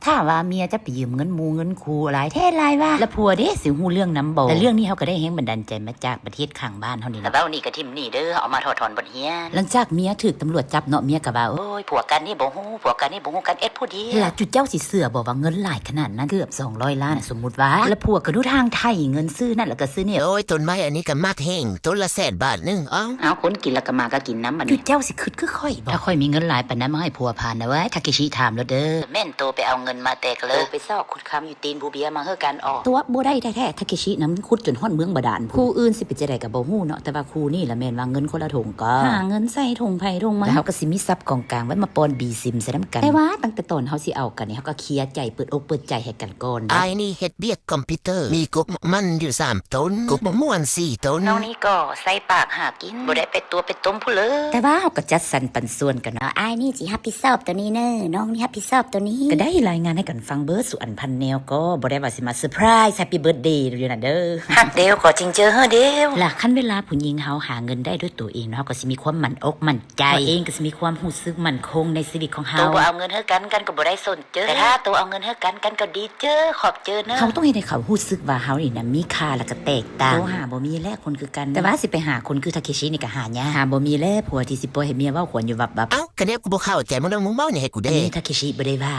ຖ້າວ່າເມຍຈະໄປຢືມເງິນໝູ່ເງິນຄູ່ຫຼາຍແທ້ຫຼາຍວ່າ ແລ້ວຜົວເດ ຊິຮູ້ເລື່ອງນຳບໍ່? ແລະເລື່ອງນີ້ເຮົາກໍໄດ້ແຮງບັນດານໃຈມາຈາກປະເທດຂ້າງບ້ານເຮົານີ້ແຫຼະ. ແລ້ວເວົ້ານີ້ກໍຖິ້ມນີ້ເດີ ເອົາມາຖອດຖອນບົດຮຽນ. ຫຼັງຈາກເມຍຖືກຕຳຫຼວດຈັບເນາະ ເມຍກໍວ່າ ໂອ້ຍ ຜົວກັນນີ້ບໍ່ຮູ້ ຜົວກັນນີ້ບໍ່ຮູ້ ກັນເອັດຜູ້ດຽວ. ແລ້ວຈຸເຈົ້າຊິເຊື່ອບໍ່ວ່າເງິນຫຼາຍຂະໜາດນັ້ນ ເກືອບສອງຮ້ອຍລ້ານ ສົມມຸດວ່າ. ແລ້ວຜົວກໍດູທາງໄຖເງິນຊື້ນັ້ນແລ້ວກໍຊື້ນີ້. ໂອ້ຍ ຕົ້ນໄມ້ອັນນີ້ກໍມັກແຮງ ຕົ້ນລະແສນບາດໜຶ່ງ. ເອົ້າ ເອົາ ຄົນກິນແລ້ວກໍໝາກໍກິນນຳບັດນີ້. ຈຸເຈົ້າຊິຄຶດຄືຂ້ອຍບໍ່? ຖ້າຂ້ອຍມີເງິນຫຼາຍປານນັ້ນມາໃຫ້ຜົວພານນະເວີຍ ທາເກຊິຖາມໂລດເດີ. ແມ່ນໂຕໄປເອົາເງິນມາແຕ່ກະເລີ ໂຕໄປຊອກຂຸດຄຳຢູ່ຕີນພູເບຍມາເຮີກັນອອກ. ຕົວະບໍ່ໄດ້ແທ້ໆ ທາເກຊິນຳຂຸດຈົນຮອດເມືອງບາດານ. ຄູ່ອື່ນຊິເປັນຈັ່ງໃດກໍບໍ່ຮູ້ເນາະ ແຕ່ວ່າຄູ່ນີ້ລະແມ່ນວ່າເງິນຄົນລະຖົງກໍຫາເງິນໃສ່ຖົງໃຜຖົງມັນ ແລ້ວເຮົາກໍຊິມີຊັບກອງກາງໄວ້ມາປ່ອນບີຊິມໃສ່ນຳກັນ. ແຕ່ວ່າຕັ້ງແຕ່ຕອນເຮົາຊິເອົາກັນນີ້ ເຮົາກໍເຄຍໃຈເປີດອົກເປີດໃຈໃຫ້ກັນກ່ອນ. ອ້າຍນີ້ເຮັດວຽກຄອມພິວເຕີ ມີກົກມັນຢູ່ສາມຕົ້ນ ກົກມະມ່ວງສີ່ຕົ້ນ ນ້ອງນີ້ກໍໃສ່ປາກຫາກິນ ບໍ່ໄດ້ໄປຕົວະໄປຕົ້ມຜູ້ເລີຍ. ແຕ່ວ່າເຮົາກໍຈັດສັນປັນສ່ວນກັນເນາະ ອ້າຍນີ້ຊິຮັບຜິດຊອບໂຕນີ້ເນີ ນ້ອງນີ້ຮັບຜິດຊອບໂຕນີ້. ກໍໄດ້ລາຍງານໃຫ້ກັນຟັງເບິດສູ່ອັນພັນແນວ ກໍບໍ່ໄດ້ວ່າຊິມາເຊີໄພຣສ໌ແຮັບປີ້ເບີດເດຢູ່ນັ້ນເດີ. ຫາກເດວກໍຈິງເຈີເຮີເດວ. ລະຄັນເວລາຜູ້ຍິງເຮົາຫາເງິນໄດ້ດ້ວຍໂຕເອງເນາະ ເຮົາກໍຊິມີຄວາມໝັ້ນອົກໝັ້ນໃຈ ໂຕເອງກໍຊິມີຄວາມຮູ້ສຶກໝັ້ນຄົງໃນຊີວິດຂອງເຮົາ. ໂຕບໍ່ເອົາເງິນເຮີກັນ ກັນກໍບໍ່ໄດ້ສົນເຈີ ແຕ່ຖ້າໂຕເອົາເງິນເຮີກັນ ກັນກໍດີເຈີ ຂອບເຈີເນີ. ເຮົາຕ້ອງເຮັດໃຫ້ເຂົາຮູ້ສຶກວ່າເຮົານີ້ນະມີຄ່າ ແລ້ວກໍແຕກຕ່າງ. ໂຕຫາບໍ່ມີແຫຼະຄົນຄືກັນ ແຕ່ວ່າຊິໄປຫາຄົນຄືທາເກຊິນີ້ກໍຫາຍາກ. ຫາບໍ່ມີແຫຼະຜົວທີ່ຊິປ່ອຍໃຫ້ເມຍເວົ້າຂວັນຢູ່ວັບໆ. ເອົ້າ ກະແນວກູບໍ່ເຂົ້າໃຈ ມຶງເວົ້ານີ້ໃຫ້ກູແດ່. ອັນນີ້ທາເກຊິບໍ່ໄດ້ວ່າ